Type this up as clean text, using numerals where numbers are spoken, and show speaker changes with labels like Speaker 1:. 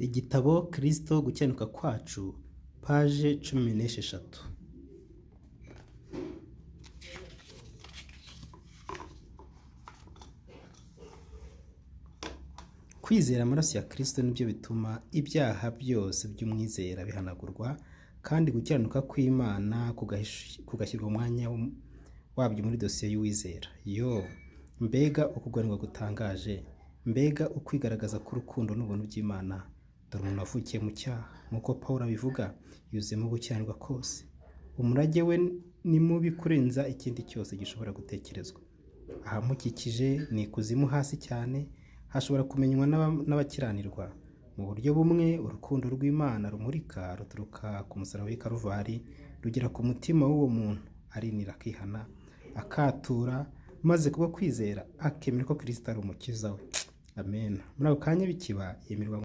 Speaker 1: Igitabo Kristo Gukenuka Kwacu, paje 16. Kwizera amaraso ya Kristo nibyo bituma ibyaha byose by'umwizera bihanagurwa, kandi gukiranuka kw'Imana kugashyirwa mu mwanya wabyo muri dosiye y'uwizera. Yo mbega ukuganirwa gutangaje! Mbega ukwigaragaza k'urukundo n'ubuntu by'Imana! Dore umuntu wavukiye mu cyaha, nk'uko Pawulo abivuga, yuzuyemo gukiranirwa kose. Umurage we ni mubi kurenza ikindi cyose gishobora gutekerezwa. Ahamukikije ni ikuzimu hasi cyane, hashobora kumenywa n'abakiranirwa. Mu buryo bumwe, urukundo rw'Imana rumurika ruturuka ku musaraba w'i Karuvari rugera ku mutima w'uwo muntu, arinira akihana, akatura, maze kubwo kwizera akemera ko Kristo ari umukiza we. Amen. Muri ako kanya bikiba yemerwa.